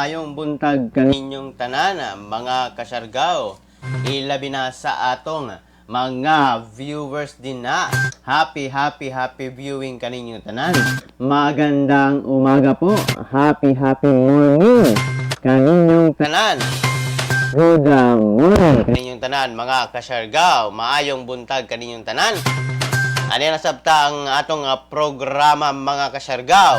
Maayong buntag kaninyong tanan, mga kasyargaw. Ilabi na sa atong mga viewers din na. Happy, happy, happy viewing kaninyong tanan. Magandang umaga po. Happy, happy morning kaninyong tanan. Good morning kaninyong tanan, mga kasyargaw. Maayong buntag kaninyong tanan. Ano na sabta ang atong programa, mga kasyargaw,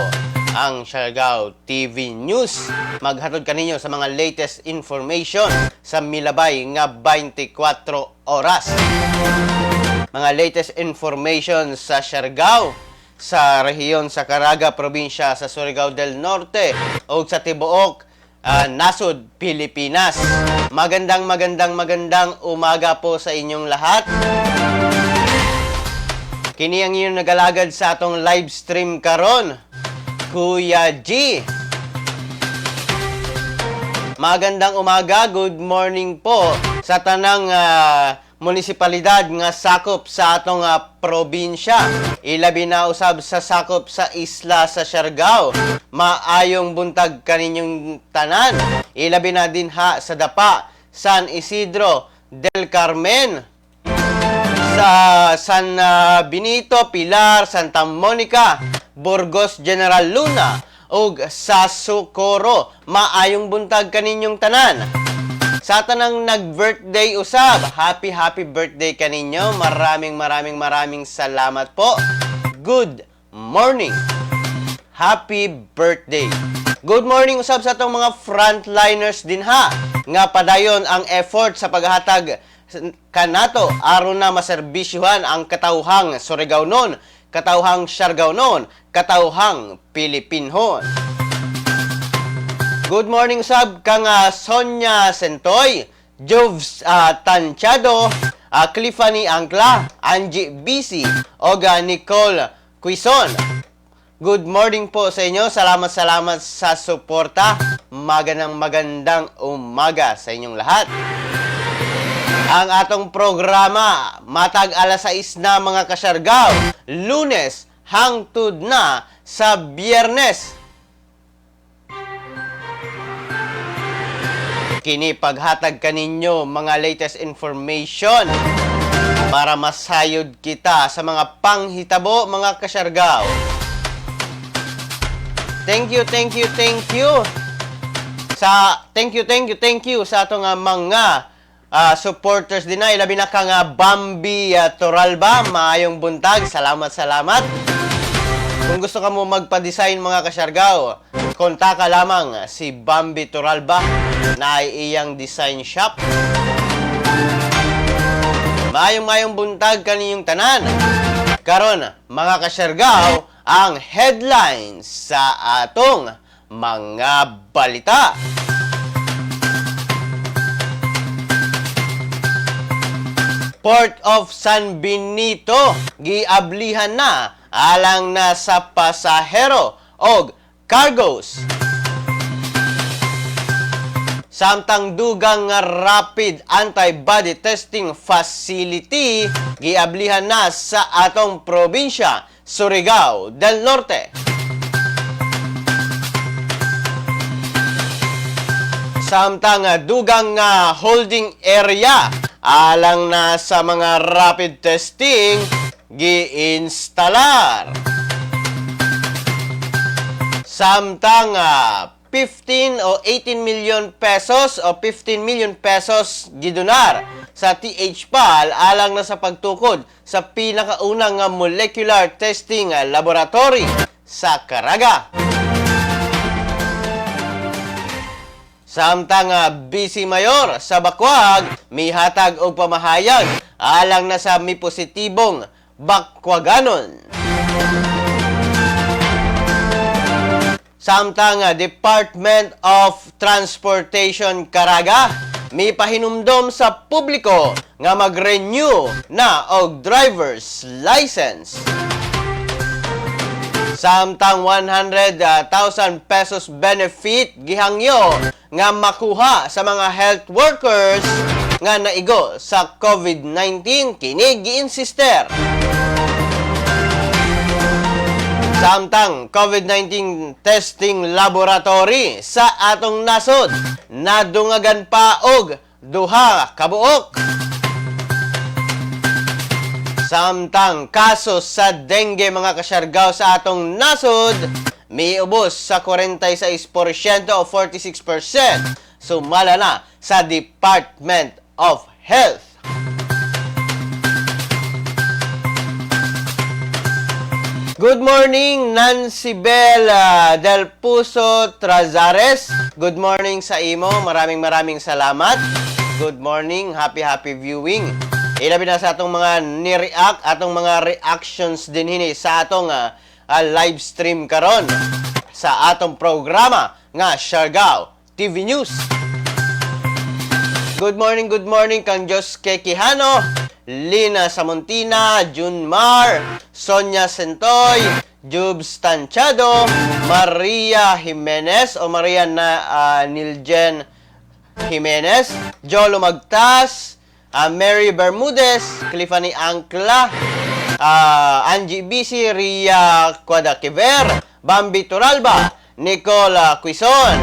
ang Siargao TV News. Maghatod kaninyo sa mga latest information sa milabay nga 24 oras. Mga latest information sa Siargao, sa rehiyon sa Caraga, probinsya sa Surigao del Norte, o sa tibuok nasod Pilipinas. Magandang, magandang, magandang umaga po sa inyong lahat. Kini ang inyong nagalagad sa atong live stream karon, Kuya G. Magandang umaga, good morning po sa tanang munisipalidad nga sakop sa atong probinsya. Ilabi na usab sa sakop sa isla sa Siargao. Maayong buntag kaninyong tanan. Ilabi na dinha sa Dapa, San Isidro del Carmen, sa San Benito, Pilar, Santa Monica, Burgos, General Luna ug sa Socorro. Maayong buntag kaninyong tanan. Sa tanang nag-birthday usab, happy happy birthday kaninyo. Maraming maraming maraming salamat po. Good morning. Happy birthday. Good morning usab sa atong mga frontliners dinha nga padayon ang effort sa paghatag kanato aron na maserbisyuhan ang katawhang Surigao-non, katawhang Siargao-non, katawhang Pilipinhon. Good morning sab kang Sonia Sentoy, Joves Tanchado, Cliffany Angkla, Angie BC, og Nicole Quizon. Good morning po sa inyo. Salamat, salamat sa suporta. Magandang magandang umaga sa inyong lahat. Ang atong programa, matag alas 6 na, mga kasyargaw, Lunes hangtod na sa Biyernes. Kini paghatag kaninyo mga latest information para masayod kita sa mga panghitabo, mga kasyargaw. Thank you, thank you, thank you. Sa thank you, thank you, thank you sa atong mga supporters din na ilabi na kang Bambi Toralba, maayong buntag. Salamat, salamat. Kung gusto ka mo magpa-design, mga kasyargaw, kontaka lamang si Bambi Toralba na iyang design shop. Maayong maayong buntag kaninyong tanan. Karon, mga kasyargaw, ang headlines sa atong mga balita. Port of San Benito giablihan na alang na sa pasahero og cargos. Samtang dugang nga rapid antibody testing facility giablihan na sa atong probinsya, Surigao del Norte. Samtang dugang nga holding area alang na sa mga rapid testing giinstalar. Samtang 15 o 18 million pesos o 15 million pesos gidonar sa THPAL alang na sa pagtukod sa pinakaunang nga molecular testing laboratory sa Caraga. Samtang Vice Mayor sa Bacuag mihatag og pamahayag alang na sa mipositibong Bacuaganon. Samtang Department of Transportation Caraga mipahinumdom sa publiko nga mag-renew na og driver's license. Samtang 100,000 pesos benefit gihangyo nga makuha sa mga health workers nga naigo sa COVID-19, kini giinsister. Samtang COVID-19 testing laboratory sa atong nasod nadungagan pa og 2 ka buok. Samtang kaso sa dengue, mga kasyargaw, sa atong nasod miubos sa 46% o 46% sumala na sa Department of Health. Good morning, Nancy Bella Del Puso Trazares. Good morning sa imo. Maraming maraming salamat. Good morning. Happy, happy viewing. Ilabi na sa atong mga ni-react, atong mga reactions din hini sa atong live stream karon sa atong programa nga Siargao TV News. Good morning kang Diyos Kekihano, Lina Samontina, Junmar, Sonia Sentoy, Jubes Tanchado, Maria Jimenez o Maria na Nilgen Jimenez, Jolo Magtas, Mary Bermudez, Cliffany Angkla, Angie BC, Ria Quadaquiver, Bambi Turalba, Nicola Quizon.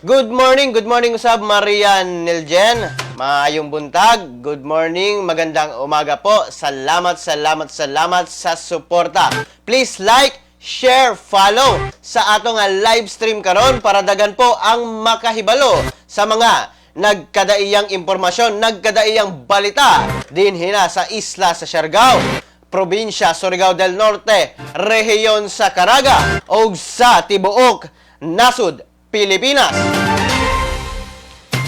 Good morning usab, Maria Nilgen. Maayong buntag. Good morning, magandang umaga po. Salamat, salamat, salamat sa suporta. Please like, share, follow sa atong live stream karon para dagan po ang makahibalo sa mga nagkadaiyang impormasyon, nagkadaiyang balita dinhi na sa isla sa Siargao, probinsya Surigao del Norte, rehiyon sa Caraga ug sa tibuok nasud Pilipinas.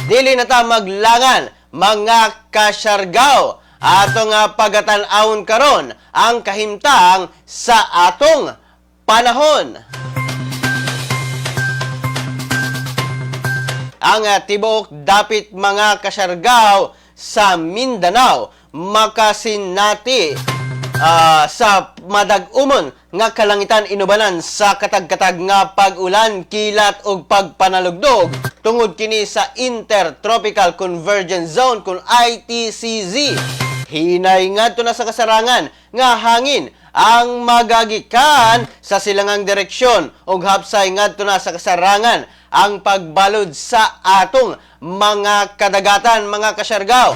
Dili na ta maglangan, mga kasyargaw. Ato nga pagatan-awon karon ang kahimtang sa atong panahon. Ang tibuok dapit, mga kasyargaw, sa Mindanao makasinati sa madag-umon nga kalangitan inubanan sa katag-katag nga pag-ulan, kilat ug pagpanalugdog tungod kini sa Intertropical Convergence Zone kun ITCZ. Hinay ngadto na sa kasarangan nga hangin ang magagikan sa silangang direksyon ug hapsay ngadto na sa kasarangan ang pagbalod sa atong mga kadagatan, mga kasyargaw.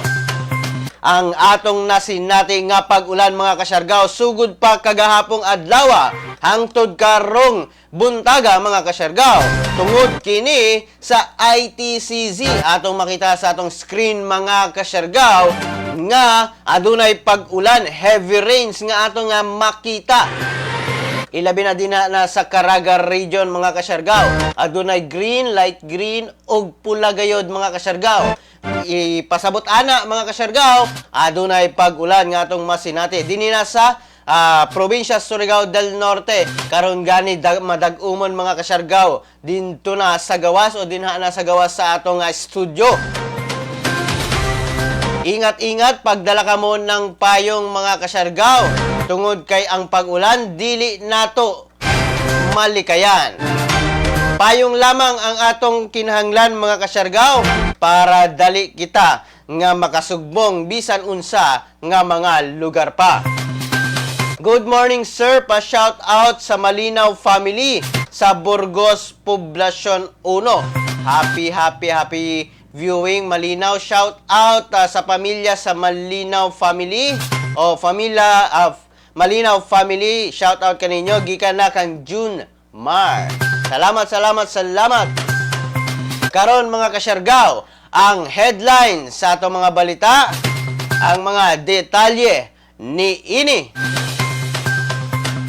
Ang atong nasinati nga pag-ulan, mga kasyargaw, sugod pa kagahapong adlaw hangtod karong buntaga, mga kasyargaw, tungod kini sa ITCZ. Atong makita sa atong screen, mga kasyargaw, nga adunay pag-ulan, heavy rains nga atong nga makita. Ilabi na din na sa Caraga region, mga kasyargaw. Adunay green, light green ug pula gayod, mga kasyargaw. Ipasabot ana, mga kasyargaw, adunay pag-ulan nga atong masinati dinhi na sa probinsya Surigao del Norte. Karon gani madag-umon, mga kasyargaw, dinto na sa gawas o dinha na sa gawas sa atong studio. Ingat-ingat, pagdala ka mo ng payong, mga kasyargaw, tungod kay ang pag-ulan dili nato malikayan. Payong lamang ang atong kinahanglan, mga kasyargaw, para dali kita nga makasugbong bisan unsa nga mga lugar pa. Good morning, sir, pa shout out sa Malinaw family sa Burgos Poblacion 1. Happy, happy, happy viewing, Malinaw. Shout out sa pamilya sa Malinaw family o pamilya Malinaw family. Shout out kaninyo gikan na kang June Mar. Salamat, salamat, salamat. Karon, mga kasyargaw, ang headline sa atong mga balita, ang mga detalye ni ini.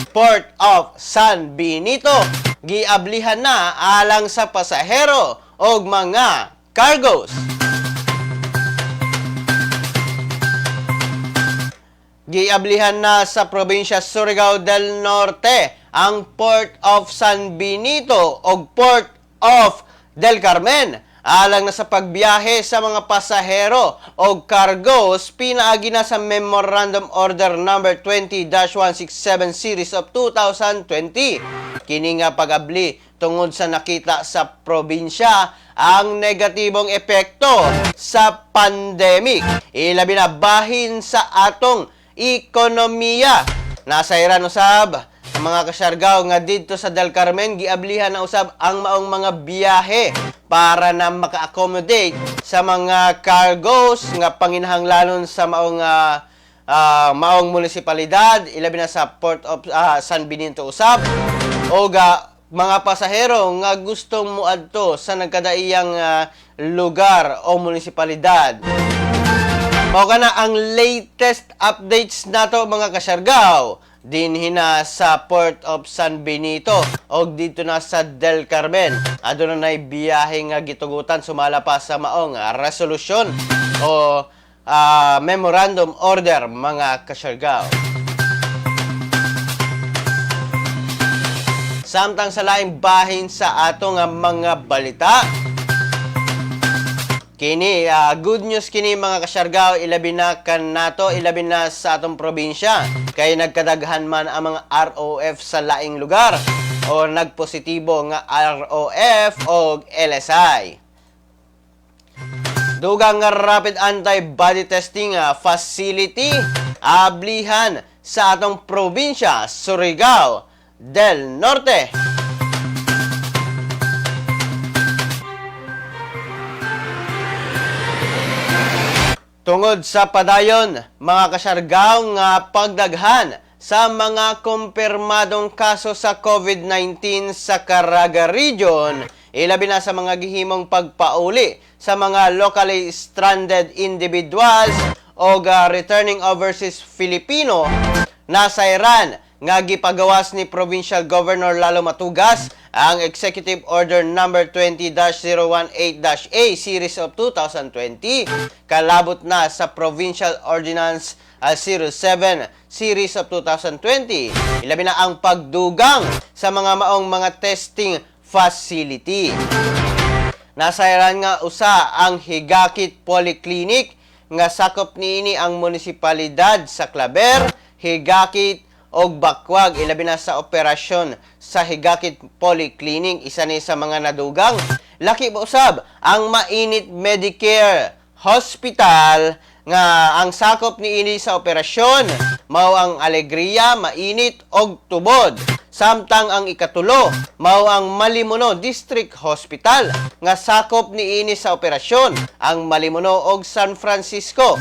Port of San Benito giablihan na alang sa pasahero og mga cargos. Giablihan na sa probinsya Surigao del Norte ang Port of San Benito og Port of Del Carmen alang na sa pagbiyahe sa mga pasahero o cargos pinaagi na sa Memorandum Order Number 20-167 Series of 2020. Kini nga pag-abli tungod sa nakita sa probinsya ang negatibong epekto sa pandemic. Ilabi na bahin sa atong ekonomiya. Nasayran usab mga kasyargaw, nga didto sa Del Carmen giablihan na usab ang maong mga biyahe para na maka-accommodate sa mga cargos nga panginahanglanon sa maong munisipalidad, ilabi na sa Port of San Benito usab, o ga mga pasahero nga gustong muadto sa nagkadaiyang lugar o munisipalidad. Mao kana ang latest updates nato, mga kasyargaw, dinhi na sa Port of San Benito og dito na sa Del Carmen. Aduna nay biyahe nga gitugutan sumala pa sa maong resolusyon o memorandum order, mga kasyargaw. Samtang sa laing bahin sa atong mga balita, kini, good news kini, mga kasyargaw, ilabi na kanato, ilabi na sa atong probinsya. Kay nagkadaghan man ang mga ROF sa laing lugar o nagpositibo nga ROF o LSI. Dugang nga rapid antibody testing facility ablihan sa atong probinsya, Surigao del Norte. Tungod sa padayon, mga kasyargaw, nga pagdaghan sa mga kumpirmadong kaso sa COVID-19 sa Caraga Region, ilabi na sa mga gihimong pagpauli sa mga locally stranded individuals o returning overseas Filipino, nasayran nga gipagawas ni Provincial Governor Lalo Matugas ang Executive Order Number 20-018-A Series of 2020 kalabot na sa Provincial Ordinance 07 Series of 2020, ilabi na ang pagdugang sa mga maong mga testing facility. Nasayran nga usa ang Higakit Polyclinic nga sakop niini ang munisipalidad sa Claver, Higakit og Bacuag, ilabi na sa operasyon sa Higakit Polyclinic, isa ni sa mga nadugang. Laki ba usab ang Mainit Medicare Hospital nga ang sakop niini sa operasyon mao ang Alegria, Mainit og Tubod. Samtang ang ikatulo mao ang Malimuno District Hospital nga sakop niini sa operasyon ang Malimuno og San Francisco.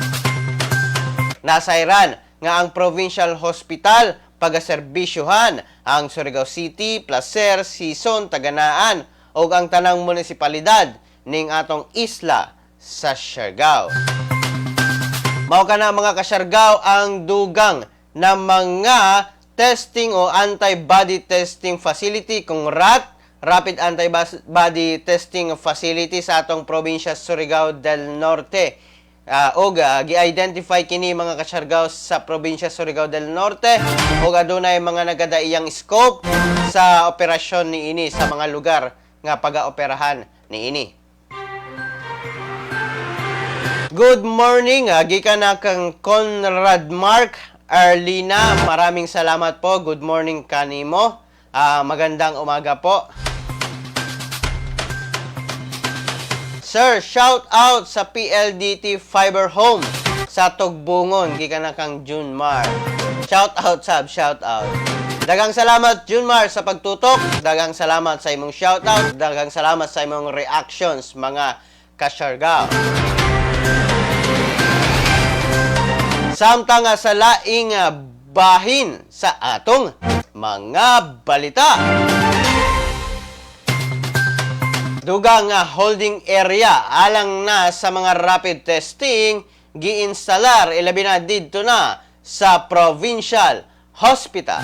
Nasayran nga ang Provincial Hospital pagaserbisyuhan ang Surigao City, Placer, Sison, Taganaan ug ang tanang munisipalidad ning atong isla sa Siargao. Mao kana, mga kasyargaw, ang dugang na mga testing o antibody testing facility kung RAT, Rapid Antibody Testing Facility, sa atong probinsya Surigao del Norte. Og gi-identify kini, mga kasyargaw, sa probinsya Surigao del Norte ug adunay mga nagadaiyang scope sa operasyon niini sa mga lugar nga pagaoperahan niini. Good morning, gikan na kang Conrad Mark Arlina. Maraming salamat po. Good morning kanimo. Magandang umaga po. Sir, shout out sa PLDT Fiber Home sa Tugbungon, gikan na kang Junmar. Shout out sab, shout out. Daghang salamat, Junmar, sa pagtutok. Daghang salamat sa imong shout out. Daghang salamat sa imong reactions, mga kasyargaw. Samtang nga sa laing bahin sa atong mga balita. Dugang nga holding area alang na sa mga rapid testing giinstalar, ilabi na didto na sa Provincial Hospital.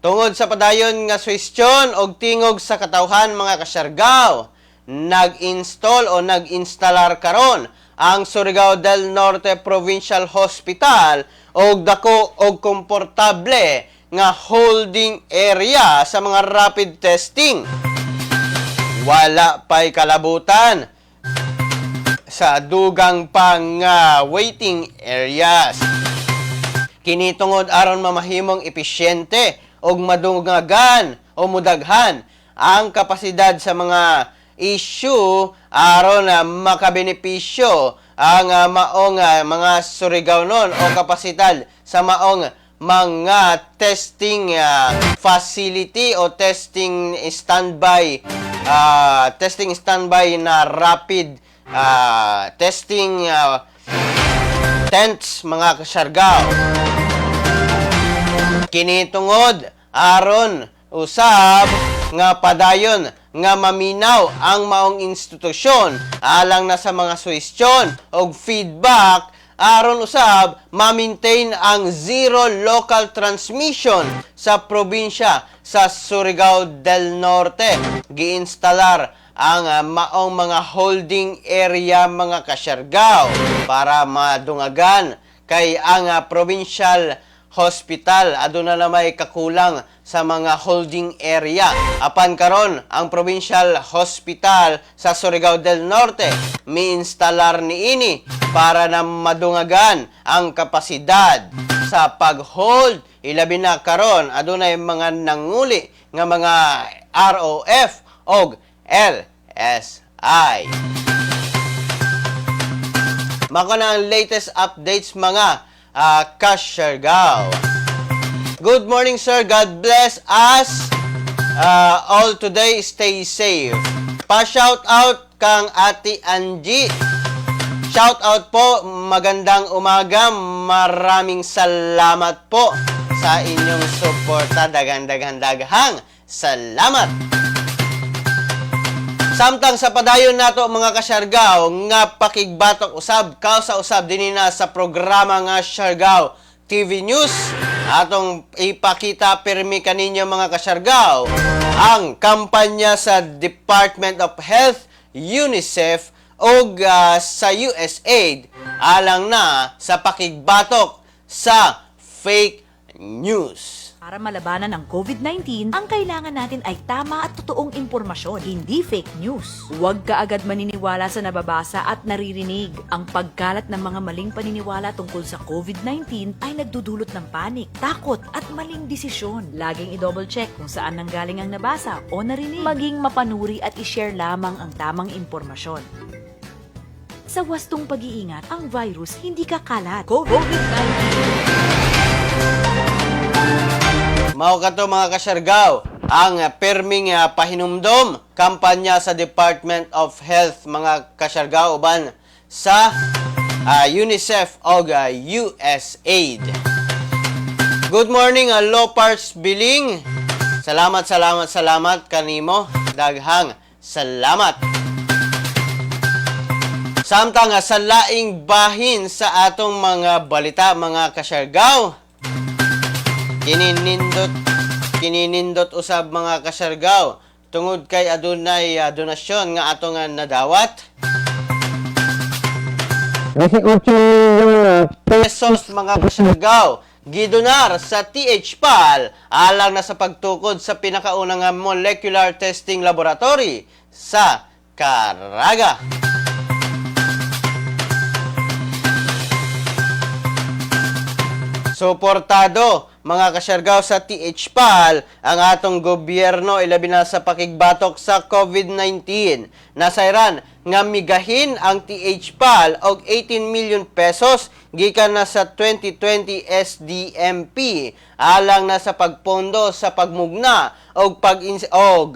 Tungod sa padayon nga suwestyon og tingog sa katawhan, mga kasyargaw, nag-install o nag-instalar karon ang Surigao del Norte Provincial Hospital og dako og komportable nga holding area sa mga rapid testing. Wala pa'y kalabutan sa dugang pang waiting areas. Kini tungod aron mamahimong episyente og madungagan o mudaghan ang kapasidad sa mga issue aron makabenepisyo ang maong mga Surigaonon o kapasidad sa maong mga testing facility o testing standby na rapid testing tents, mga kasyargaw. Kini tungod aron usab nga padayon nga maminaw ang maong institusyon alang na sa mga suhestyon og feedback aron usab ma-maintain ang zero local transmission sa probinsya sa Surigao del Norte. Giinstalar ang maong mga holding area, mga kasyargaw, para madungagan kay ang provincial hospital aduna na may kakulang sa mga holding area. Apan karon ang provincial hospital sa Surigao del Norte miinstalar niini para na madungagan ang kapasidad sa pag-hold, ilabi na karon adunay mga nanguli nga mga ROF og LSI. Mao na ang latest updates, mga Kasyargaw. Good morning, sir. God bless us all today. Stay safe. Pa-shout out kang Ate Angie. Shout out po. Magandang umaga. Maraming salamat po sa inyong suporta. Daghan, daghan, daghang salamat. Samtang sa padayon nato, mga kasyargaw, nga pakigbatok usab kausa usab dinhi na sa programa nga Siargao TV News, atong ipakita pirmi kaninyo, mga kasyargaw, ang kampanya sa Department of Health, UNICEF ug sa USAID alang na sa pakigbatok sa fake news. Para malabanan ang COVID-19, ang kailangan natin ay tama at totoong impormasyon, hindi fake news. Huwag ka agad maniniwala sa nababasa at naririnig. Ang pagkalat ng mga maling paniniwala tungkol sa COVID-19 ay nagdudulot ng panik, takot at maling desisyon. Laging i-double check kung saan nanggaling ang nabasa o narinig. Maging mapanuri at i-share lamang ang tamang impormasyon. Sa wastong pag-iingat, ang virus hindi kakalat. COVID-19. Mao kato, mga kasyargaw, ang perming pahinumdom kampanya sa Department of Health, mga kasyargaw, uban sa UNICEF og USAID. Good morning, Lopars Biling. Salamat, salamat, salamat kanimo. Daghang salamat. Samtang sa laing bahin sa atong mga balita, mga kasyargaw, kininindot usab, mga kasyargaw, tungod kay adunay donasyon nga atong nadawat. 18 milyon Pesos, mga kasyargaw, gidonar sa THPAL alang na sa pagtukod sa pinakaunang molecular testing laboratory sa Caraga. Suportado, mga kasyargaw, sa THPAL ang atong gobyerno, ilabi na sa pakigbatok sa COVID-19. Nasayran nga migahin ang THPAL og 18 million pesos gikan na sa 2020 SDMP alang na sa pagpondo sa pagmugna og pag og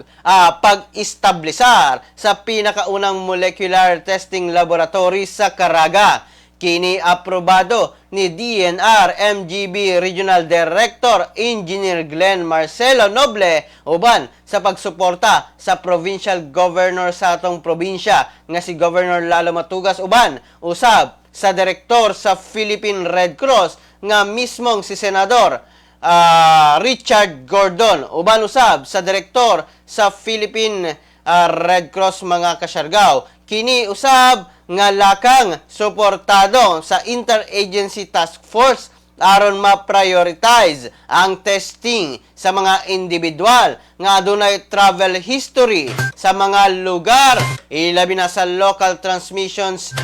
pag-establisar sa pinakaunang molecular testing laboratory sa Caraga. Kini aprobado ni DENR MGB Regional Director Engineer Glenn Marcelo Noble uban sa pagsuporta sa provincial governor sa atong probinsya nga si Governor Lalo Matugas, uban usab sa direktor sa Philippine Red Cross nga mismong si Senador Richard Gordon, uban usab sa direktor sa Philippine Red Cross, mga kasyargaw. Kini usab nga lakang suportado sa Interagency Task Force aron ma-prioritize ang testing sa mga individual nga adunay travel history sa mga lugar, ilabi na sa local transmissions.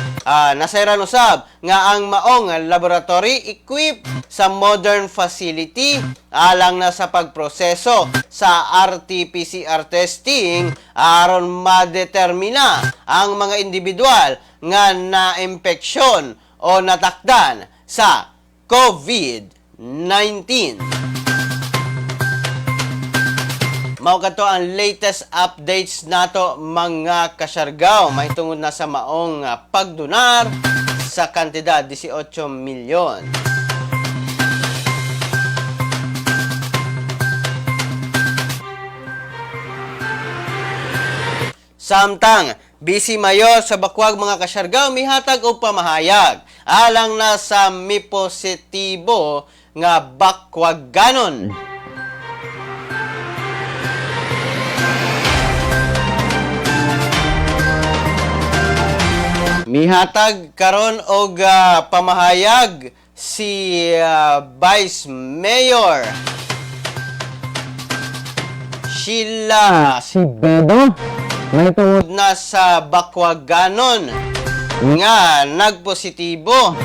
Nasayran usab nga ang maong laboratory equip sa modern facility alang na sa pagproseso sa RT-PCR testing aron madetermina ang mga individual nga na-impeksyon o natakdan sa COVID-19. Mao kadto ang latest updates nato, mga Kasyargaw, mahitungod na sa maong pagdonar sa kantidad 18 milyon. Samtang, Vice Mayor sa Bacuag, mga Kasyargaw, mihatag og pamahayag alang na sa mipositibo nga Bacuaganon. Mihatag karon og pamahayag si Vice Mayor Sheila Sibedo, may tungod na sa Bacuaganon nga nagpositibo.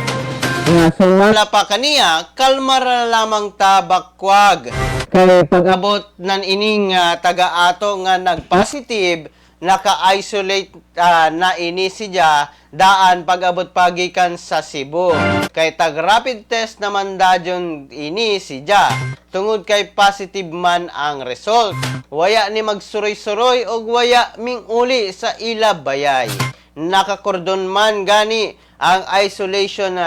Nga suma Wala pa kaniya, kalma ra lamang ta, Bacuag. Kay pag Pag-abot nan ining taga-ato nga nagpositive, naka-isolate na ini siya daan pag-abot pagikan sa Cebu. Kay tag rapid test naman dadyon ini siya. Tungod kay positive man ang result. Waya ni magsuroy-suroy og waya ming uli sa ila bayay. Nakakordon man gani ang isolation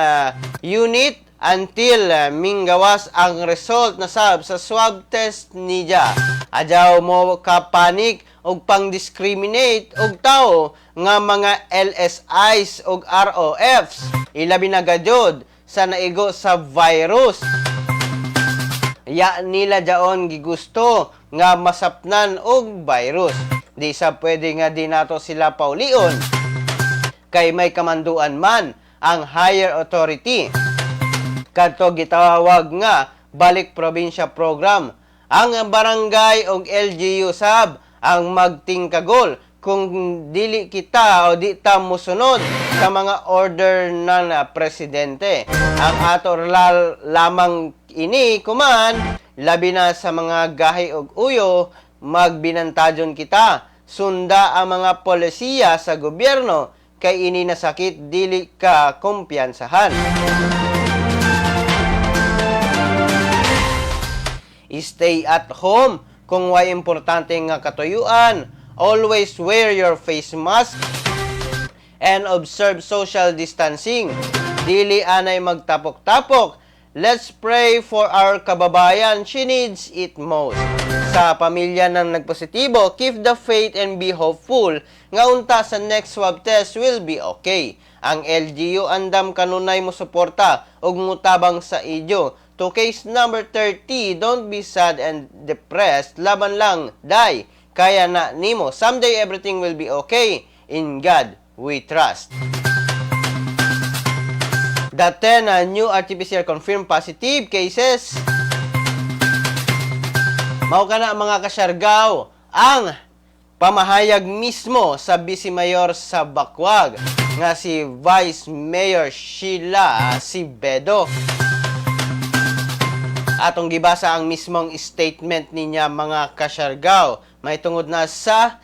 unit until minggawas ang result na sab sa swab test niya. Adyaw mo kapanik og pang-discriminate og tao nga mga LSIs og ROFs, ilabi na gadyod sa naigo sa virus. Ya nila jaon gigusto nga masapnan og virus. Di sa pwede nga di nato sila paulion kay may kamanduan man ang higher authority kadto gitawag nga Balik Probinsya Program. Ang barangay og LGU sab ang magtingkagol kung dili kita o di ta mosunod sa mga order ng presidente. Ang ato lamang ini kuman, labi na sa mga gahi og uyo, magbinantadyon kita. Sunda ang mga polisiya sa gobyerno kay ini na sakit dili ka kumpiyansahan. Stay at home kung way importante nga katuyuan. Always wear your face mask and observe social distancing. Dili anay magtapok-tapok. Let's pray for our kababayan. She needs it most. Sa pamilya ng nagpositibo, keep the faith and be hopeful nga unta sa next swab test will be okay. Ang LGU andam kanunay mo suporta ug mutabang sa inyo. To case number 30, don't be sad and depressed. Laban lang, day. Kaya na nimo. Someday everything will be okay. In God we trust. The 10 new RT-PCR confirmed positive cases. Mao kana, mga Kasyargaw, ang pamahayag mismo sa Vice Mayor sa Bacuag nga si Vice Mayor Sheila Sibedo. Atong gibasa ang mismong statement niya, mga Kasyargaw. May tungod na sa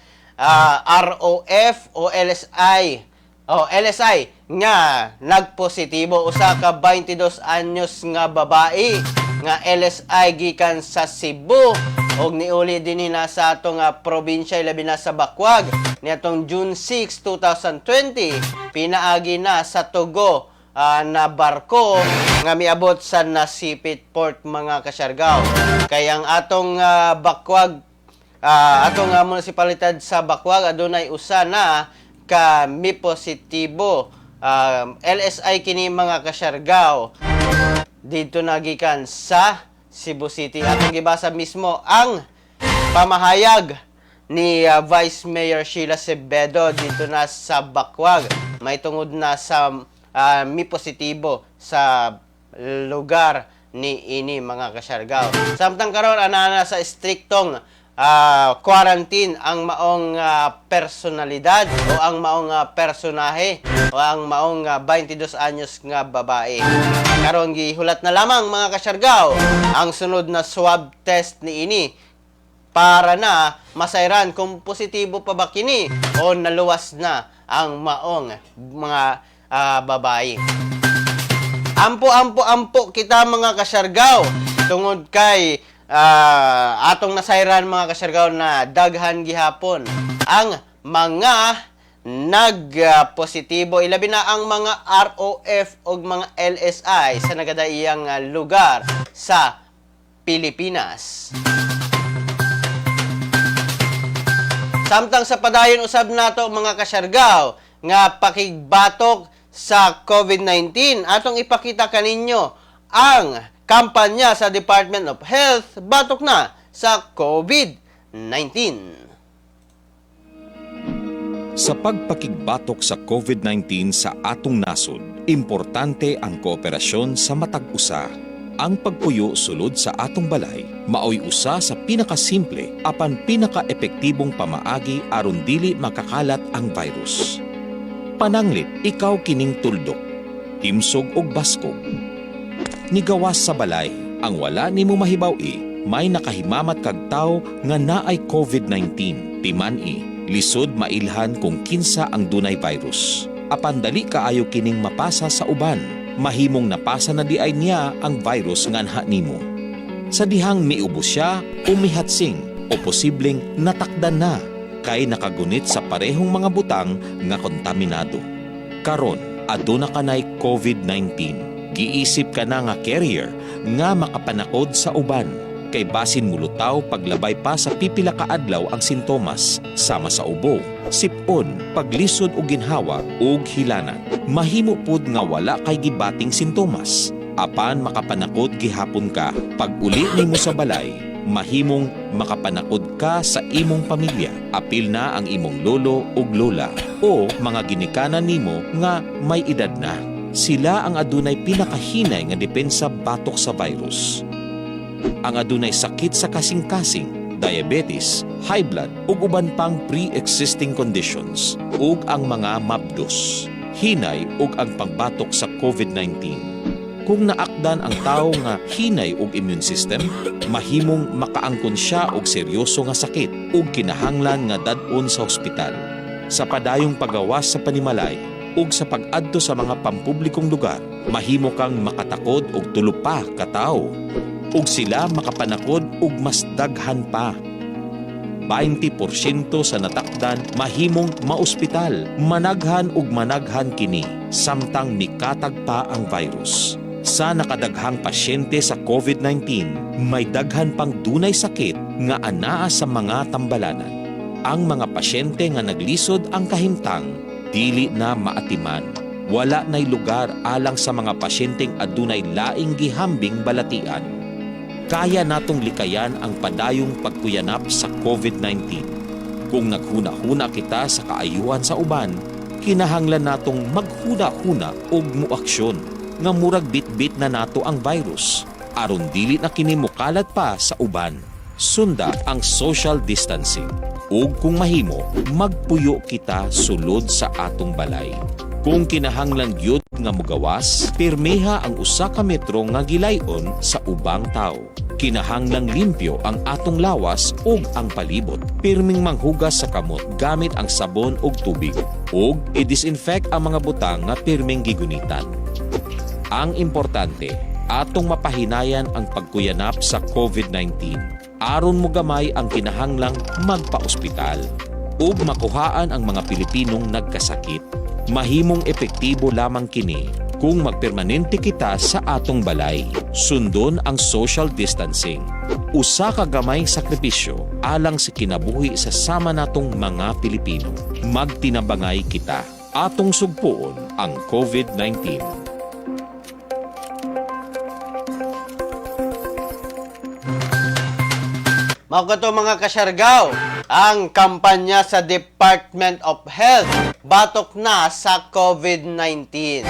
ROF o LSI o LSI nga nagpositibo, usa ka 22 anyos nga babae nga LSI gikan sa Cebu og niuli dinhi na sa atong probinsya, labi na sa Bacuag, niadtong June 6, 2020, pinaagi na sa Tugo na barko nga miabot sa Nasipit Port, mga Kasyargaw. Kay ang atong Bacuag, atong munisipalidad sa Bacuag adunay usa na ka mi positibo. LSI kini, mga Kasyargaw, dito nagikan sa Cebu City. Atong gibasa mismo ang pamahayag ni Vice Mayor Sheila Cebedo dito na sa Bacuag. May tungod na sa mi positibo sa lugar ni ini, mga Kasyargaw. Samtang karon ana na sa istriktong quarantine ang maong personalidad o ang maong personahe o ang maong 22 anyos nga babae. Karon gihulat na lamang, mga kasyargaw, ang sunod na swab test niini para na masayran kung positibo pa ba kini o naluwas na ang maong mga babae. Ampo, ampo, ampo kita, mga kasyargaw, tungod kay atong nasayran, mga kasyargaw, na daghan gihapon ang mga nagpositibo, ilabi na ang mga ROF ug mga LSI sa nagadaiyang lugar sa Pilipinas. Samtang sa padayon usab nato, mga kasyargaw, nga pakigbatok sa COVID-19, atong ipakita kaninyo ang kampanya sa Department of Health batok na sa COVID-19. Sa pagpakigbatok sa COVID-19 sa atong nasod, importante ang kooperasyon sa matag usa. Ang pagpuyo sulod sa atong balay maoy usa sa pinakasimple apan pinakaepektibong pamaagi aron dili makakalat ang virus. Pananglit ikaw kining tuldok, timsog og baskog. Nigawas sa balay, ang wala nimo mahibaw-i, may nakahimamat kag tawo nga naay COVID-19. Timan-i, lisod mailhan kung kinsa ang dunay virus. Apan dali kaayo kining mapasa sa uban. Mahimong napasa na diay niya ang virus nganha nimo. Sa dihang miubo siya o mihatsing o posibleng natakdan na kay nakagunit sa parehong mga butang nga kontaminado. Karon, aduna kanay COVID-19. Giisip ka na nga carrier nga makapanakod sa uban kay basin mulutaw paglabay pa sa pipila ka adlaw ang sintomas sama sa ubo, sipon, paglisod og ginhawa ug hilanat. Mahimo pud nga wala kay gibating sintomas apan makapanakod gihapon ka. Pag uli nimo sa balay, mahimong makapanakod ka sa imong pamilya. Apil na ang imong lolo ug lola o mga ginikanan nimo nga may edad na. Sila ang adunay pinakahinay nga depensa batok sa virus. Ang adunay sakit sa kasing-kasing, diabetes, high blood ug uban pang pre-existing conditions ug ang mga mabdos. Hinay ug ang pagbatok sa COVID-19. Kung naakdan ang tawo nga hinay og immune system, mahimong makaangkon siya og seryoso nga sakit ug kinahanglan nga dad-on sa ospital. Sa padayong pagawas sa panimalay ug sa pag-adto sa mga pampublikong lugar, mahimo kang makatakod og tulo pa ka tawo ug sila makapanakod og mas daghan pa. 20% sa natakdan mahimong maospital. Managhan ug managhan kini samtang mikatag pa ang virus. Sa nakadaghang pasyente sa COVID-19, may daghan pang dunay sakit nga anaa sa mga tambalanan. Ang mga pasyente nga naglisod ang kahimtang, dili na maatiman. Wala na'y lugar alang sa mga pasyenteng adunay laing gihambing balatian. Kaya natong likayan ang padayong pagkuyanap sa COVID-19. Kung naghuna-huna kita sa kaayuhan sa uban, kinahanglan natong maghuna-huna og muaksyon nga murag bitbit na nato ang virus aron dili na kini mukalat pa sa uban. Sunda ang social distancing ug kung mahimo, magpuyo kita sulod sa atong balay. Kung kinahanglan gyud nga mugawas, pirmiha ang usa ka metro nga gilayon sa ubang tawo. Kinahanglang limpyo ang atong lawas ug ang palibot. Pirming manghugas sa kamot gamit ang sabon ug tubig ug i-disinfect ang mga butang nga pirming gigunitan. Ang importante, atong mapahinayan ang pagkuyanap sa COVID-19 aron mogamay ang kinahanglang magpaospital ug makuhaan ang mga Pilipinong nagkasakit. Mahimong epektibo lamang kini kung magpermanente kita sa atong balay. Sundon ang social distancing. Usa ka gamayng sakripisyo alang sa kinabuhi sa sama natong mga Pilipino. Magtinabangay kita. Atong sugpuon ang COVID-19. Mao kato, mga kasyargaw, ang kampanya sa Department of Health batok na sa COVID-19.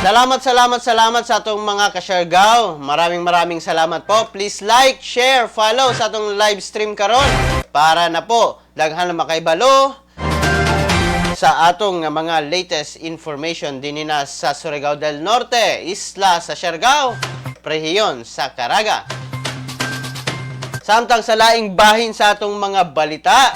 Salamat, salamat, salamat sa atong mga kasyargaw. Maraming maraming salamat po. Please like, share, follow sa atong live stream karon para na po daghan na makaibalo sa atong mga latest information dinhi na sa Surigao del Norte, isla sa Siargao, rehiyon sa Caraga. Samtang sa laing bahin sa atong mga balita,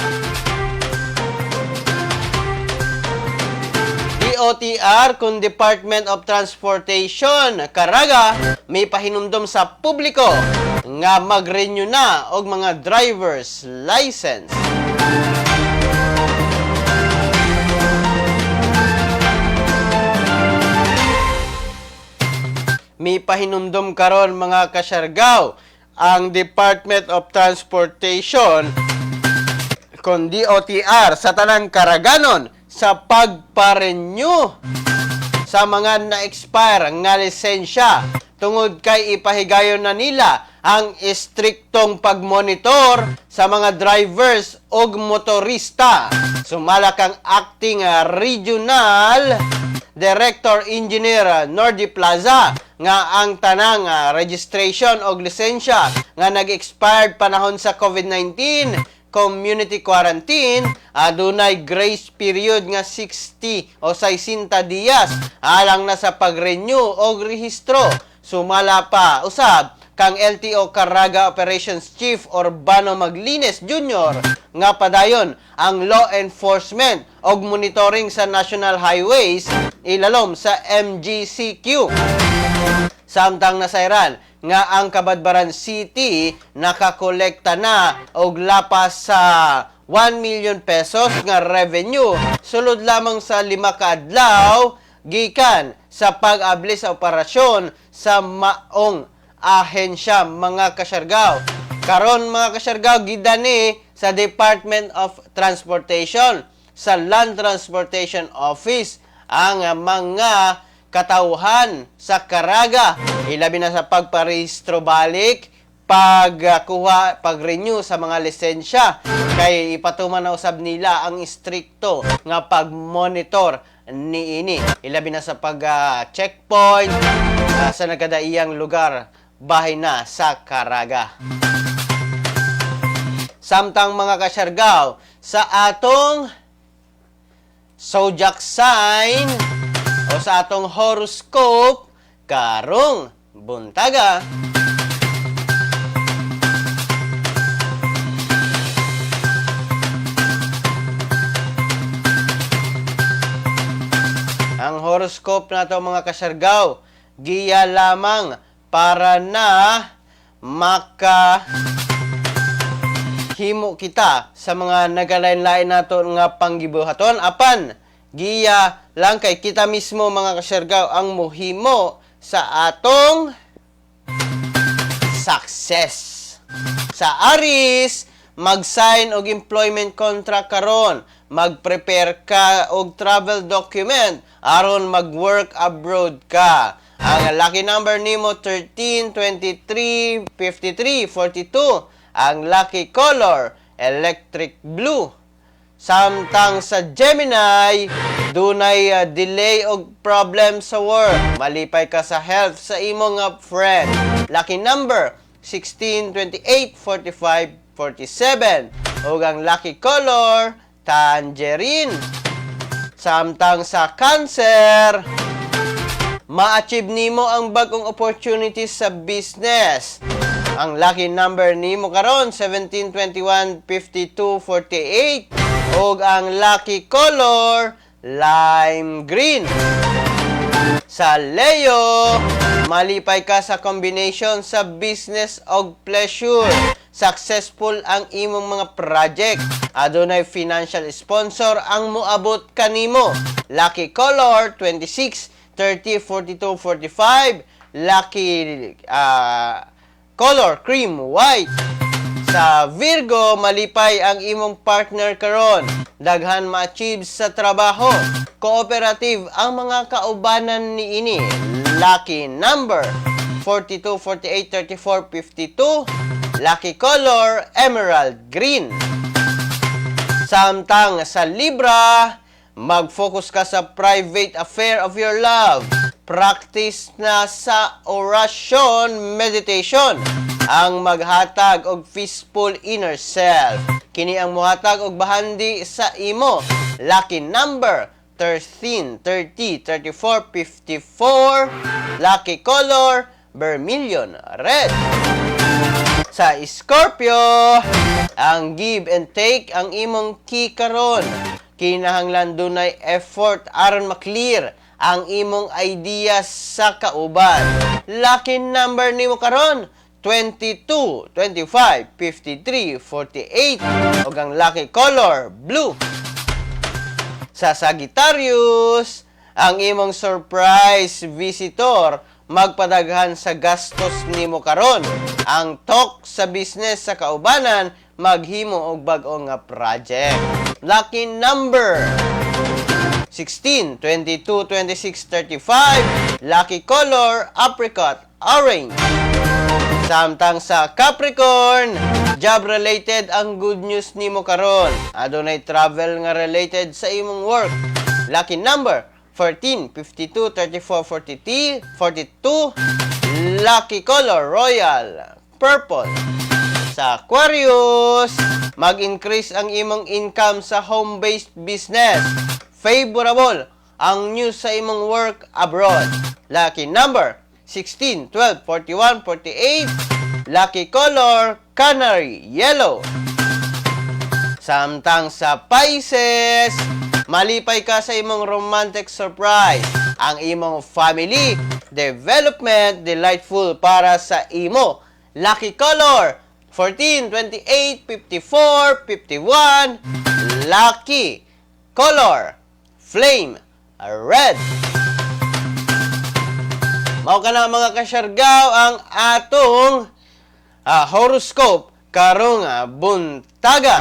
DOTR kun Department of Transportation Caraga may pahinumdom sa publiko nga mag-renew na og mga driver's license. May pahinumdom karon, mga kasyargaw, ang Department of Transportation kon DOTR sa tanang Karaganon sa pagpa-renew sa mga na-expire nga lisensya tungod kay ipahigayon na nila ang istriktong pagmonitor sa mga drivers ug motorista. Sumala kang acting regional Director Engineer Nordy Plaza nga ang tanang registration og lisensya nga nag-expired panahon sa COVID-19 community quarantine adunay grace period nga 60 o 60 dias alang na sa pag-renew og rehistro. Sumala pa usab kang LTO Caraga Operations Chief Urbano Maglines Jr. nga padayon ang law enforcement og monitoring sa national highways ilalom sa MGCQ. Samtang nasayran nga ang Cabadbaran City nakakolekta na og lapas sa ₱1 million nga revenue sulod lamang sa 5 ka adlaw gikan sa pag-abli sa operasyon sa maong ahensya, mga kasyargaw. Karon, mga kasyargaw, gidani sa Department of Transportation sa Land Transportation Office ang mga katauhan sa Caraga ilabi na sa pagparehistro balik, pagkuha, pag-renew sa mga lisensya kay ipatuman na usab nila ang istrikto nga pag-monitor niini ilabi na sa pag checkpoint sa nagkadaiyang lugar bahin na sa Caraga. Samtang, mga kasyargaw, sa atong zodiac sign o sa atong horoscope karong buntaga. Ang horoscope nato, mga kasyargaw, giya lamang para na maka himo kita sa mga nagalain-lain nato nga panggibuhaton, apan giya lang kay kita mismo, mga kasyargaw, ang muhimo sa atong success. Sa Aries, mag-sign og employment contract karon, mag-prepare ka og travel document aron mag-work abroad ka. Ang lucky number nimo 13, 23, 53, 42. Ang lucky color electric blue. Samtang sa Gemini, dunay delay og problem sa work. Malipay ka sa health sa imong friend. Lucky number 16, 28, 45, 47. Ug ang lucky color tangerine. Samtang sa Cancer, ma-achieve nimo ang bagong opportunities sa business. Ang lucky number nimo karon 17, 21, 52, 48 ug ang lucky color lime green. Sa Leo, malipay ka sa combination sa business og pleasure. Successful ang imong mga project. Adunay financial sponsor ang moabot kanimo. Lucky color 26, 30, 42, 45. Lucky color cream white. Sa Virgo, malipay ang imong partner karon. Daghan ma-achieve sa trabaho. Cooperative ang mga kaubanan niini. Lucky number 42, 48, 34, 52. Lucky color emerald green. Samtang sa Libra, mag-focus ka sa private affair of your love. Practice na sa oration meditation ang maghatag og peaceful inner self. Kini ang muhatag og bahandi sa imo. Lucky number 13, 30, 34, 54. Lucky color vermilion red. Sa Scorpio, ang give and take ang imong key karon. Kinahanglan dunay effort aron maklear ang imong ideas sa kauban. Lucky number nimo karon 22, 25, 53, 48 ug ang lucky color blue. Sa Sagittarius, ang imong surprise visitor magpadaghan sa gastos nimo karon. Ang talk sa business sa kaubanan maghimo og bag-o nga project. Lucky number 16, 22, 26, 35. Lucky color apricot, orange. Samtang sa Capricorn, job related ang good news nimo karon. Adunay travel nga related sa imong work. Lucky number 14, 52, 34, 43, 42. Lucky color royal purple. Sa Aquarius, mag-increase ang imong income sa home-based business. Favorable ang news sa imong work abroad. Lucky number 16, 12, 41, 48. Lucky color, canary, yellow. Samtang sa Pisces, malipay ka sa imong romantic surprise. Ang imong family development delightful para sa imo. Lucky color, 14, 28, 54, 51. Lucky color, flame, red. Mao kana, mga kasyargaw, ang atong horoscope karong buntaga.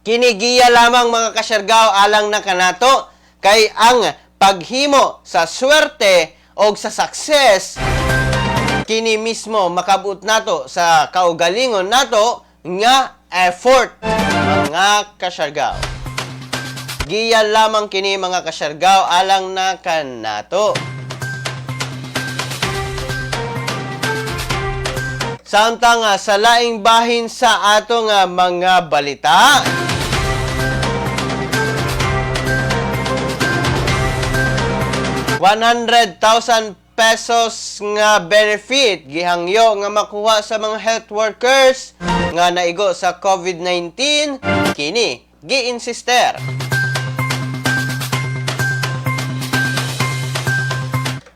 Kinigiya lamang, mga kasyargaw, alang na kanato kay ang paghimo sa swerte o sa success kini mismo makabot nato sa kaugalingon nato nga effort, mga kasyargaw. Giya lamang kini, mga kasyargaw, alang na kanato. Samtang sa laing bahin sa atong mga balita, ₱100,000 nga benefit gihangyo nga makuha sa mga health workers nga naigo sa COVID-19, kini gi-insister.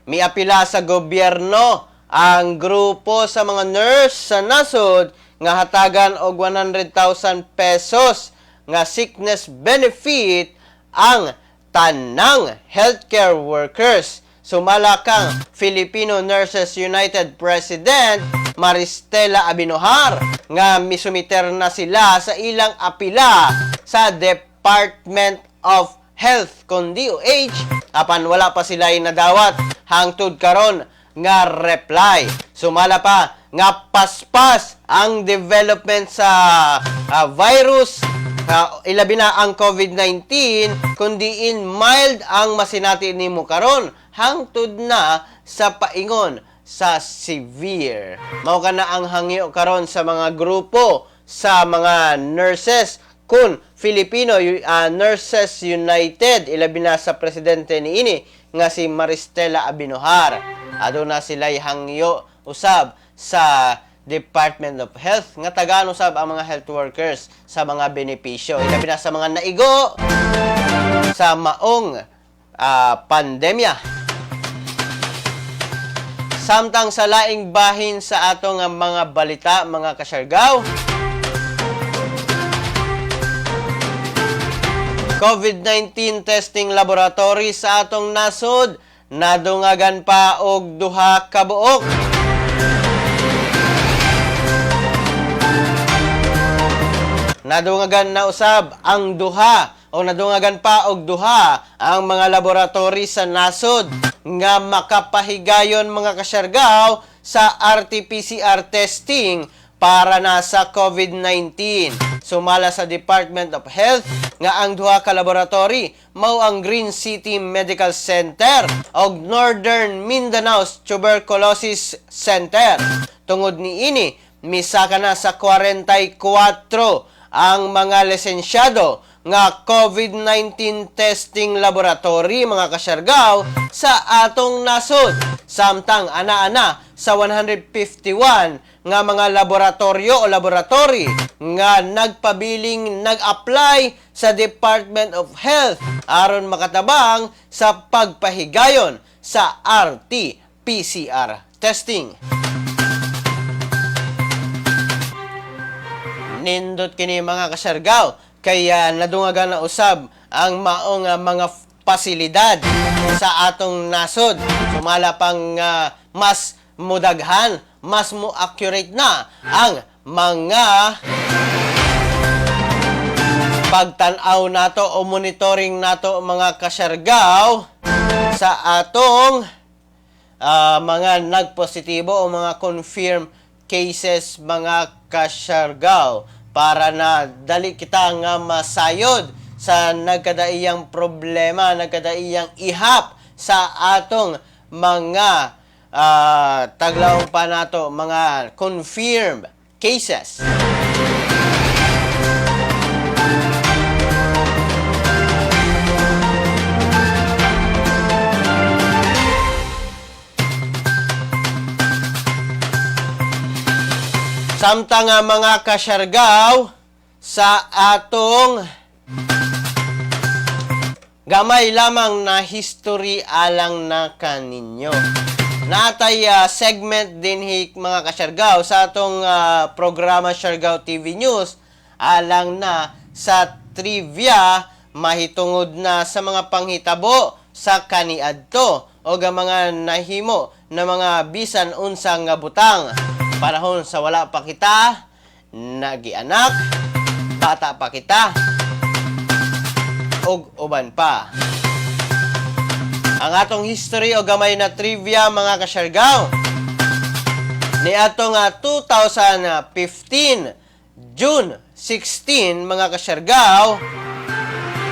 Miapila sa gobyerno ang grupo sa mga nurse sa nasod nga hatagan og ₱100,000 nga sickness benefit ang tanang healthcare workers. Sumala kang Filipino Nurses United President Maristela Abinojar nga misumiter na sila sa ilang apila sa Department of Health kon DOH, apan wala pa sila nadawat hangtod karon nga reply. Sumala pa nga paspas ang development sa virus, ilabi na ang COVID-19, kundi in mild ang masinati nimo karon hangtod na sa paingon sa severe. Mao kana ang hangyo karon sa mga grupo sa mga nurses kun Filipino Nurses United, ilabi na sa presidente niini nga si Maristela Abinojar. Aduna sila hangyo usab sa Department of Health nga tagaan usab ang mga health workers sa mga benepisyo, ilabi na sa mga naigo sa maong pandemya. Samtang sa laing bahin sa atong mga balita, mga kasyargaw, COVID-19 testing laboratory sa atong nasod nadungagan pa og duha ka buok. Nadungagan na usab ang duha o nadungagan pa og duha ang mga laboratory sa nasod nga makapahigayon, mga kasyargaw, sa RT-PCR testing. para na sa COVID-19. Sumala sa Department of Health nga ang duha ka laboratory mao ang Green City Medical Center ug Northern Mindanao Tuberculosis Center. Tungod niini, misaka na sa 44 ang mga lisensyado nga COVID-19 testing laboratory, mga kasyargaw, sa atong nasod. Samtang ana-ana sa 151 nga mga laboratorio o laboratory nga nagpabiling nag-apply sa Department of Health aron makatabang sa pagpahigayon sa RT-PCR testing. Nindot kini, mga kasyargaw, kay nadungagan na usab ang maong mga pasilidad sa atong nasod, sumala pang mas mudaghan, mas mo accurate na ang mga pagtan-aw nato o monitoring nato, mga kasyargaw, sa atong mga nagpositibo o mga confirmed cases, mga kasyargaw, para na dali kita nga masayod sa nagkadaiyang problema, nagkadaiyang ihap sa atong mga taglaong pa nato mga confirmed cases. Samtang nga, mga kasyargaw, sa atong gamay lamang na history alang na kaninyo. Natay segment dinhi, mga kasyargaw, sa atong programa Siargao TV News alang na sa trivia mahitungod na sa mga panghitabo sa kaniadto o ga mga nahimo na mga bisan unsa nga butang panahon sa wala pa kita nagianak, bata pa kita, ug uban pa. Ang atong history o gamay na trivia, mga kasyargaw, ni atong 2015 June 16, mga kasyargaw,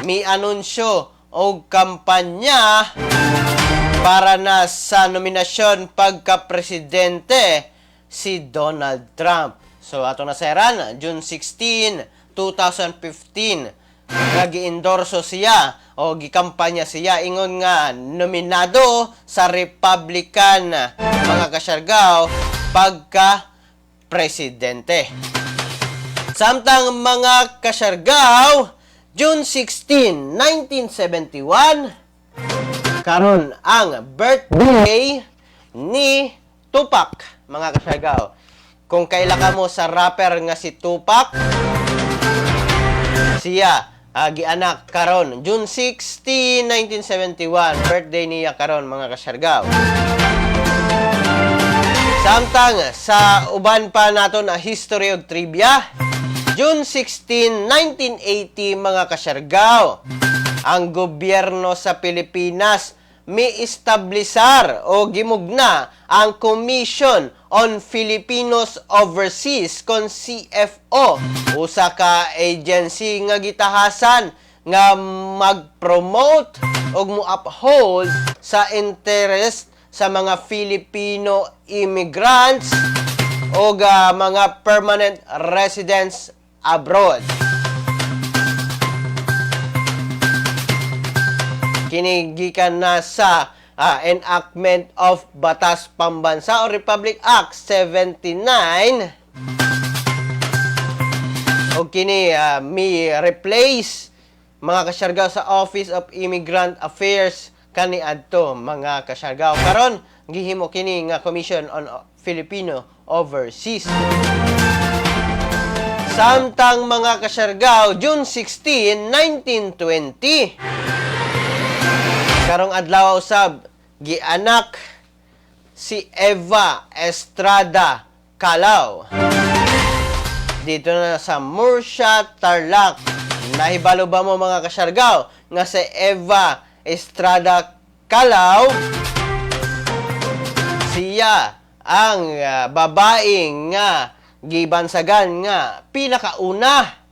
mi anunsyo og kampanya para na sa nominasyon pagka-presidente si Donald Trump. So ato nasayran, June 16, 2015, nga gi-endorso siya o gikampanya siya ingon nga nominado sa Republican, mga kasyargaw, pagka presidente. Samtang, mga kasyargaw, June 16, 1971, karon ang birthday ni Tupac, mga kasyargaw. Kung kaila ka mo sa rapper nga si Tupac, siya gianak karon June 16, 1971, birthday niya karon, mga kasyargaw. Samtang sa uban pa nato na history og trivia, June 16, 1980, mga kasyargaw, ang gobyerno sa Pilipinas mi-establisar o gimugna ang Commission on Filipinos Overseas kon CFO, usa ka agency nga gitahasan nga mag-promote ug mo-uphold sa interest sa mga Filipino immigrants o mga permanent residents abroad. Kini gikan na sa enactment of Batas Pambansa o Republic Act 79 o kini mi replace, mga kasyargaw, sa Office of Immigrant Affairs kaniadto, mga kasyargaw. Karon gihimo kini nga Commission on Filipino Overseas. Samtang, mga kasyargaw, June 16, 1920, karong adlaw usab gianak si Eva Estrada Kalaw dito na sa Murcia, Tarlac. Nahibalo ba mo, mga kasyargaw, nga si Eva Estrada Kalaw, siya ang babae nga Gibansagan nga pinakauna.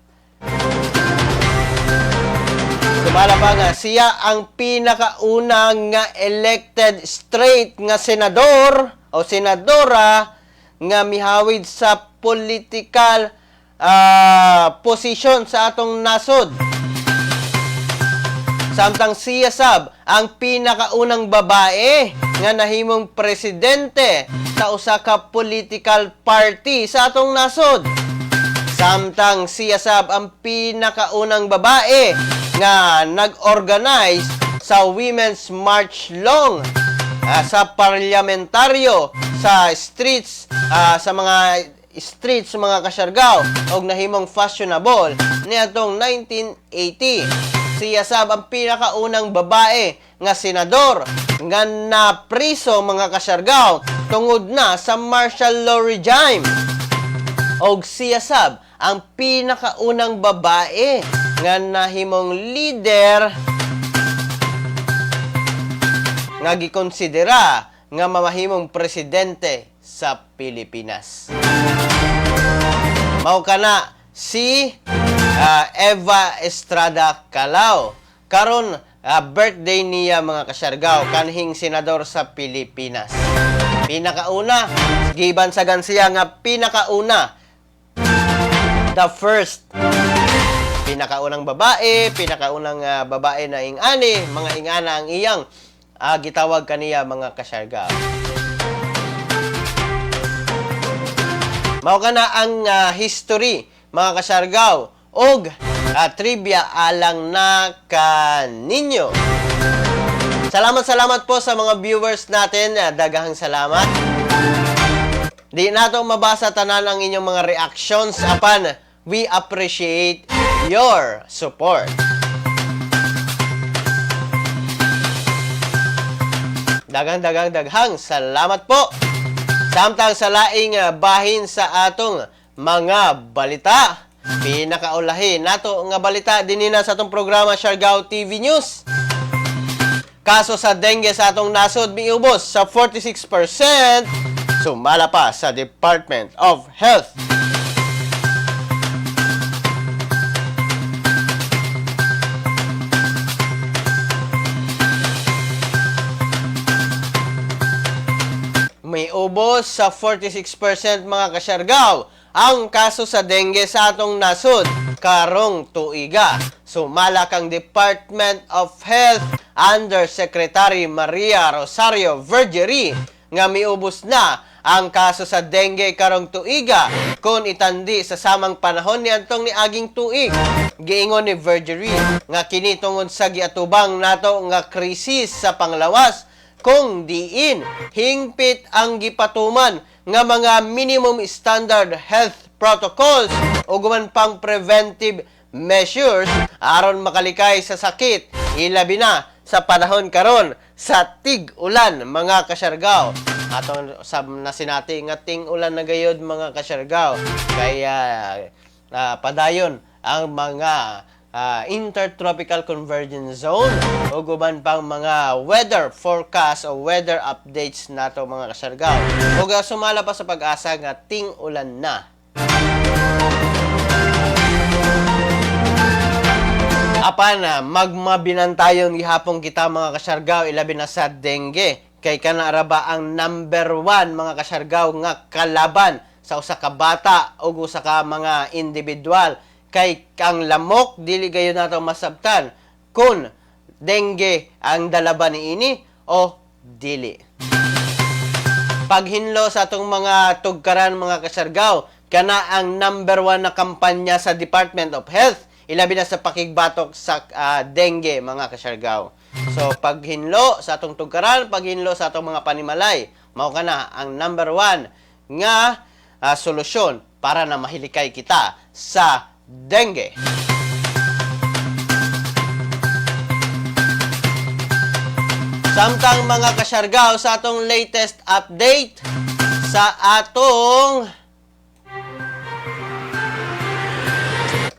Sumala pa nga siya ang pinakauna nga elected straight nga senador o senadora nga mihawid sa political position sa atong nasod. Samtang siya sab ang pinakaunang babae nga nahimong presidente sa usa ka political party sa atong nasod. Samtang siya sab ang pinakaunang babae nga nag-organize sa Women's March Long sa parlamentaryo sa streets, sa mga streets, mga Kasyargaw, og nahimong fashionable niadtong 1980. Siya sab ang pinakaunang babae nga senador nga napriso, mga Kasyargaw, tungod na sa martial law regime. Og siya sab ang pinakaunang babae nga nahimong leader nga gikonsidera nga mamahimong presidente sa Pilipinas. Mao kana si Eva Estrada Kalaw. Karon birthday niya, mga Kasyargaw, kanhing senador sa Pilipinas. Pinakauna, gibansagan siya nga pinakauna, the first, pinakaunang babae, pinakaunang babae na ingani, mga ingana ang iyang gitawag kaniya, mga Kasyargaw. Mao kana ang history, mga Kasyargaw, og trivia alang na kaninyo. Salamat, salamat po sa mga viewers natin. Daghang salamat. Di nato mabasa tanan ang inyong mga reactions apan we appreciate your support. Daghang daghang daghang salamat po. Samtang sa laing bahin sa atong mga balita, pinakaulahi nato nga balita dinhi na sa atong programa Siargao TV News. Kaso sa dengue sa atong nasod miubos sa 46%, sumala pa sa Department of Health. May ubos sa 46%, mga Kasyargaw, ang kaso sa dengue sa atong nasod karong tuiga. Sumala kang Department of Health Undersecretary Maria Rosario Vergeire nga miubos na ang kaso sa dengue karong tuiga kung itandi sa samang panahon niadtong niaging tuig. Giingon ni Vergeire nga kini tungod sa giatubang nato nga krisis sa panglawas kung diin hingpit ang gipatuman nga mga minimum standard health protocols o guman pang preventive measures aron makalikay sa sakit, ilabi na sa panahon karon sa tig-ulan, mga Kasyargaw. Atong sab nasinati nga ting-ulan na gayod, mga Kasyargaw, kaya padayon ang mga Intertropical Convergence Zone o guban pang mga weather forecast o weather updates nato, mga Kasyargaw. Ug sumala pa sa Pag-asa nga ting-ulan na. Apan magmabinantayon gihapon kita, mga Kasyargaw, ilabi na sa dengue kay kana ra ba ang number one, mga Kasyargaw, nga kalaban sa usa ka bata o usa ka mga individual, kay ang lamok dili gayon nato masabtan kung dengue ang dala ba niini o dili. Paghinlo sa atong mga tugkaran, mga Kasyargaw, kana ang number one na kampanya sa Department of Health, ilabi na sa pakigbatok sa dengue, mga Kasyargaw. So paghinlo sa atong tugkaran, paghinlo sa atong mga panimalay, mao kana ang number one nga solusyon para na mahilikay kita sa dengue. Samtang, mga Kasyargaw, sa atong latest update sa atong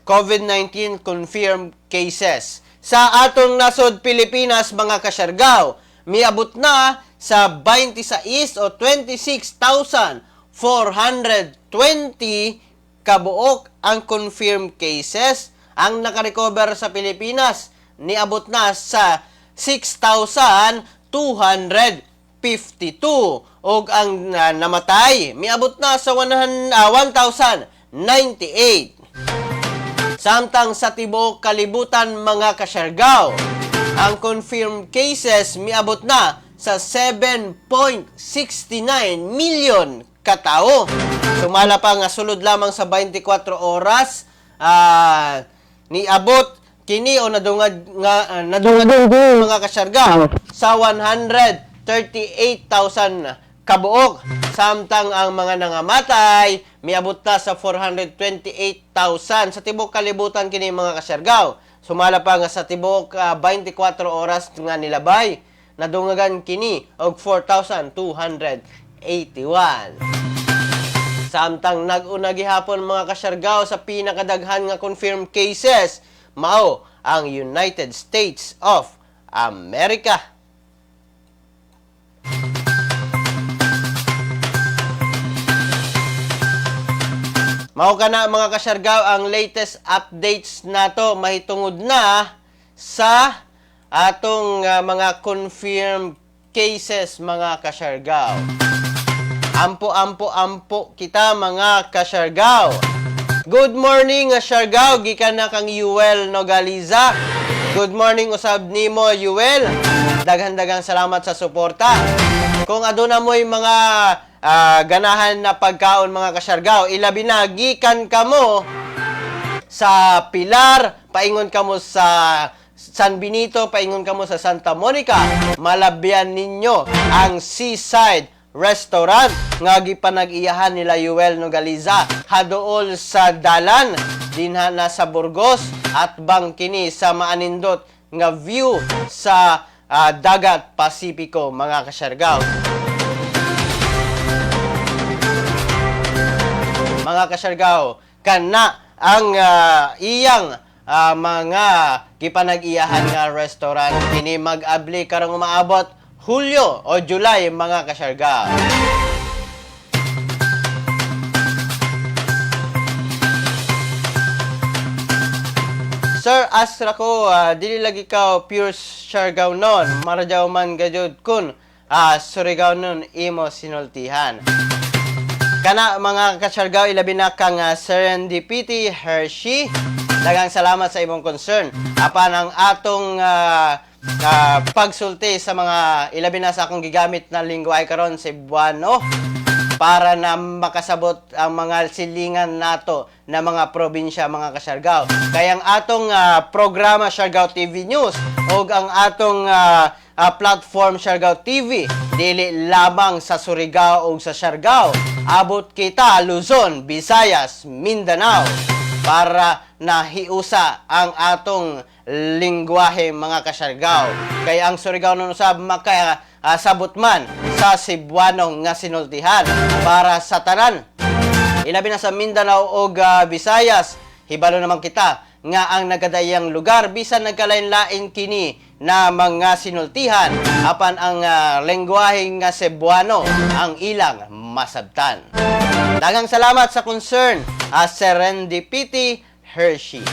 COVID-19 confirmed cases. Sa atong nasod Pilipinas, mga Kasyargaw, miabot na sa 26 o 26,412 20 kabuok ang confirmed cases. Ang nakarecover sa Pilipinas niabot na sa 6,252 ug ang namatay miabot na sa 100, 1,098. Samtang sa tibuok kalibutan, mga kasyargaw, ang confirmed cases miabot na sa 7.69 million katao. Sumala pa nga sulod lamang sa 24 oras, niabot kini o nadungag nga nadungag mga kasyargaw sa 138,000 kabuok. Samtang ang mga nangamatay miabot na sa 428,000 sa tibuok kalibutan kini, mga kasyargaw. Sumala pa nga sa tibuok 24 oras nga nilabay, nadungagan kini og 4,281. Samtang nag-una gihapon, mga kasyargaw, sa pinakadaghan nga confirmed cases mao ang United States of America. Mao kana, mga kasyargaw, ang latest updates nato mahitungod na sa atong mga confirmed cases, mga kasyargaw. Ampo, ampo, ampo kita, mga kasyargaw. Good morning, Siargao, gikan na kang Yuel Nogaliza. Good morning usab nimo, Yuel. Daghan-daghang salamat sa suporta. Kung aduna mo'y mga ganahan na pagkaon, mga kasyargaw, ilabi na gikan kamo sa Pilar, paingon kamo sa San Benito, paingon kamo sa Santa Monica, malabyan ninyo ang Seaside Restaurant nga gipanag-iyahan nila Yuel Nogaliza, haduol sa dalan dinha na sa Burgos at bang kini sa maanindot nga view sa dagat Pasipiko, mga kasyargaw. Mga kasyargaw, kana ang iyang mga gipanag-iyahan nga restaurant kini mag-abli karong umaabot Hulyo o July, mga kasyargaw. Sir, asra ko, dili lagi ka pure Siargao nun. Maradyaw man gajud kun Surigao nun imo sinultihan. Kana, mga kasyargaw, ilabi na kang Serendipity Hershey. Daghang salamat sa imong concern. Apan ang atong pagsulti sa mga ilabi na sa akong gigamit na lingwahe karon, Cebuano, para na makasabot ang mga silingan nato na mga probinsya, mga kasyargaw. Kaya ang atong programa Siargao TV News o ang atong platform Siargao TV dili lamang sa Surigao o sa Siargao. Abot kita Luzon, Visayas, Mindanao para nahiusa ang atong lingwahe, mga kasyargaw. Kaya ang Surigao nun usab maka sabot man sa Cebuano nga sinultihan para sa tanan. Ilabi na sa Mindanao o Visayas, hibalo naman kita nga ang nagadayang lugar bisan nagkalain-lain kini na mga sinultihan, apan ang lengguwahe nga Cebuano ang ilang masabtan. Daghang salamat sa concern, Serendipity Hershey.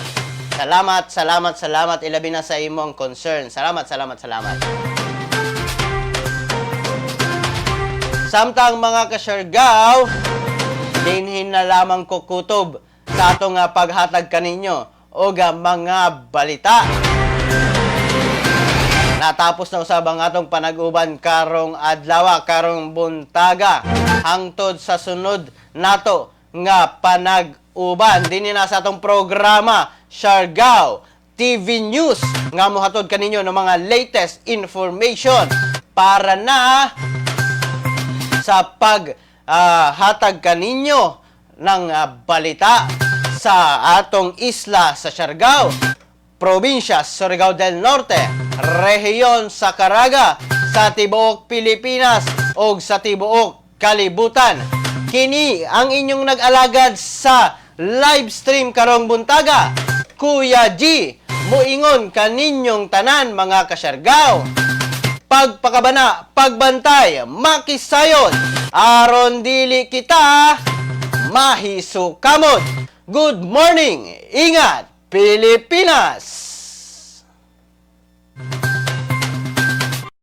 Salamat, salamat, salamat, ilabi na sa imong concern. Salamat, salamat, salamat. Samtang, mga kasyargaw, dinhin na lamang ko kutob sa atong paghatag kaninyo og mga balita. Natapos na usab ang atong panag-uban karong adlaw, karong buntaga. Hangtod sa sunod nato nga panag-uban dinhi na sa atong programa Siargao TV News nga mohatod kaninyo ng mga latest information para na sa pag hatag kaninyo ng balita sa atong isla sa Siargao, probinsya Surigao del Norte, rehiyon sa Caraga, sa tibuok Pilipinas ug sa tibuok kalibutan. Kini ang inyong nag-alagad sa live stream karong buntaga, Kuya G, muingon kaninyong tanan, mga kasyargaw. Pagpakabana, pagbantay, makisayon, aron dili kita Mahisukamot. Good morning! Ingat, Pilipinas!